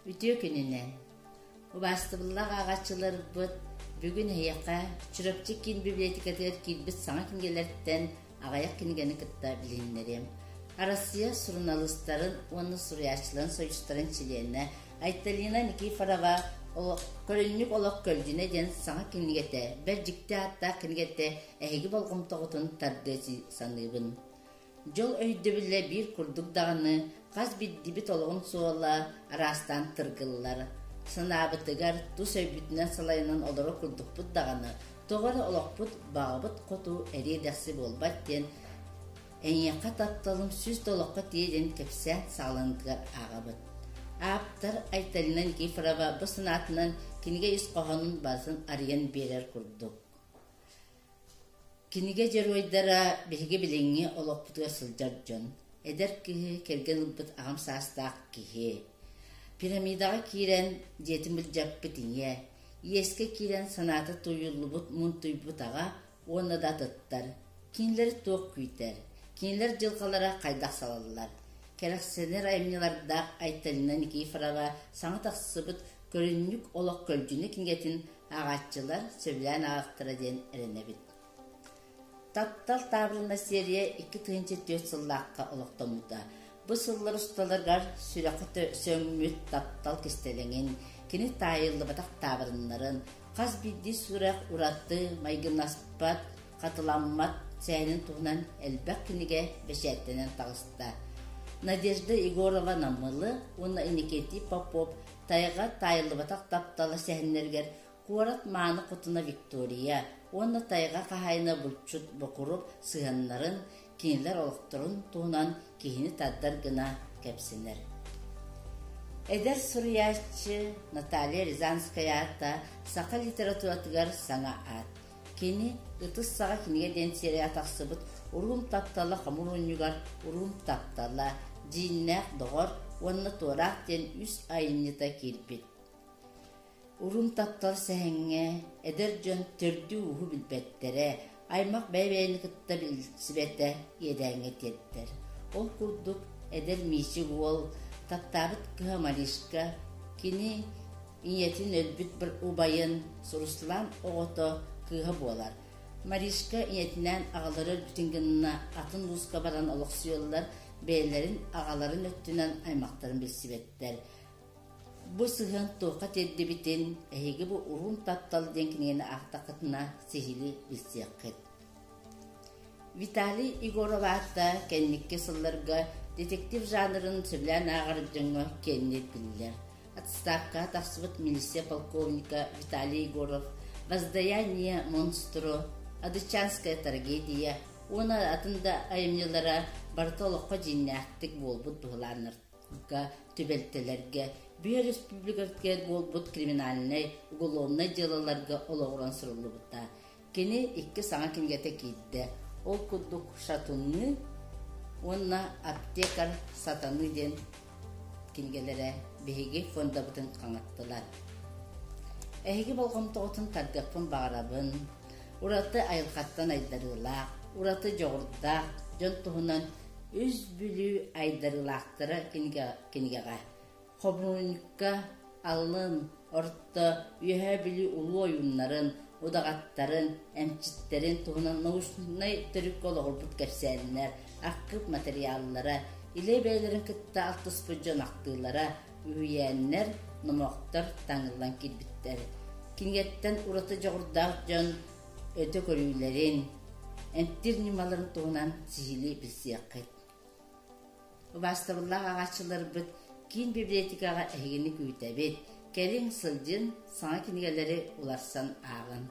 Үтүө күнүнэн! Убаастабыллаах ааҕааччыларбыт, бүгүн эһиэхэ Чурапчы киин библиотекатыгар киирбит саҥа кинигэлэртэн аҕыйах кинигэни кытта билиһиннэриэм. Арассыыйа суруналыыстарын уонна суруйааччыларын союзтарын чилиэнэ Айталина Никифорова «Көрүнньүк олох көлдьүнэ» диэн саҥа кинигэтэ, бэрт дьикти ааттаах кинигэтэ эһиги болҕомтоҕутун тардыа саныыбын. Дьол өйдөбүлэ биир курдук даҕаны хас биирдиибит олоҕун суола араастаан тыргыллар. Санаабытыгар тус өйбүтүнэн салайынан олорор курдукпут даҕаны, тоҕо эрэ олохпут баҕабыт хоту эриэ-дэхси буолбат диэн «Эйиэхэ тапталым сүүс да олоххо тиийэ» диэн кэпсээн саҕаланыытыгар ааҕабыт. Ааптар Айталина Никифорова бу санаатынан кинигэ ис хоһоонун барытын арыйан биэрэр курдук. Кинигэ дьоруойдара биһиги билиҥҥи олохпутугар сылдьар дьон, эдэр киһи кэргэн ылбыт аҕам саастаах киһи. Пирамидаҕа киирэн дьиэтин былдьаппыт ийэ, иэскэ киирэн санаата тууйуллубут муунтуйбут аҕа уонна да атыттар. Кинилэри туох күүтэр? Кинилэр дьылҕалара хайдах салаллар? Кэрэхсэнэр айымньылардаах Айталина Никифорова саҥа тахсыбыт «Көрүнньүк олох көлдьүнэ» кинигэтин ааҕааччылар сөбүлээн ааҕыахтара диэн эрэнэбит. Таптал таабырына серия 2004 сыллаахха олохтоммута. Бу сыллар усталарыгар сүрэххэ сөҥмүт таптал кистэлэҥин, кини таайыллыбатах таабырыннарын, хас биирдии сүрэх ураты майгыннаспат, хатыламмат сэһэнин туһунан элбэх кинигэ бэчээттэнэн таҕыста. Надежда Егорова Намылы уонна Иннокентий Попов Тайҕа таайыллыбатах таптала сэһэннэригэр куорат мааны хотуна Виктория уонна тайҕа хаһаайына булчут Бокуруоп сыһыаннарын, кинилэр олохторун туһунан киһини тардар гына кэпсэнэр. Эдэр суруйааччы Наталья Рязанская аата саха литературатыгар саҥа аат. Кини «Ытыс саҕа кинигэ» диэн серия тахсыбыт «Уруум таптала хомуруунньугар Уруум таптала», «Дьииннээх доҕор» уонна «Туораах» диэн үс айымньыта киирбит. Уруум таптал сэһэҥҥэ эдэр дьон төрдү-ууһу билбэттэрэ, аймах бэйэ-бэйэни кытта билсибэтэ иэдээҥҥэ тиэрдэр. Ол курдук эдэр Миичик уол таптаабыт кыһа Маришка кини Ийэтин өлбүт убайын Руслан оҕото кыыһа буолар. Маришка ийэтинээн аҕалара өлбүтүн гынна атын улууска баран олохсуйаллар, бэйэлэрин аҕаларын өттүнэн аймахтарын билсибэттэр. Бу сыһыан туохха тиэрдибитин эһиги бу Уруум таптал диэн кинигэни аахтаххытына сиһилии билсиэххит. Виталий Егоров аата кэнники сылларга детектив жанрын сөбүлээн ааҕар дьоҥҥо киэҥник биллэр. Отставкаҕа тахсыбыт милиция полковника Виталий Егоров «Воздаяние монстру», «Адычанская трагедия» уонна атын да айымньылара барыта олоххо дьиҥнээхтик буолбут быһылааннарга, түбэлтэлэргэ, Бүө Республикатыгар буолбут криминальнай, уголовнай дьыалаларга олоҕуран суруллубута. Кини икки саҥа кинигэтэ киирдэ. Ол курдук «Шатуны» уонна «Аптекарь сатаны» диэн кинигэлэрэ биһиги фондабытын хаҥаттылар. Эһиги болҕомтоҕутун тардыахпын баҕарабын. Ураты айылҕаттан айдарыылаах, ураты дьоҕурдаах дьон туһунан Үс Бүлүү айдарыылаахтара кинигэҕэ Хомунньукка алын, орто, Үөһээ Бүлүү улуу ойууннарын, удаҕаттарын, эмчиттэрин туһунан научнай төрүккэ олоҕурбут кэпсээннэр, архыып матырыйааллара, илэ бэйэлэрин кытта алтыспыт дьон ахтыылара, үһүйээннэр, номохтор таҥыллан киирбиттэр. Кинигэттэн ураты дьоҕурдаах дьон өтө көрүүлэрин, эмтиир ньымаларын туһунан сиһилии билсиэххит. Убаастабыллаах ааҕааччыларбыт, киин библиотекаҕа эһигини күүтэбит. Кэлиҥ, сылдьын, саҥа кинигэлэри уларсан ааҕын.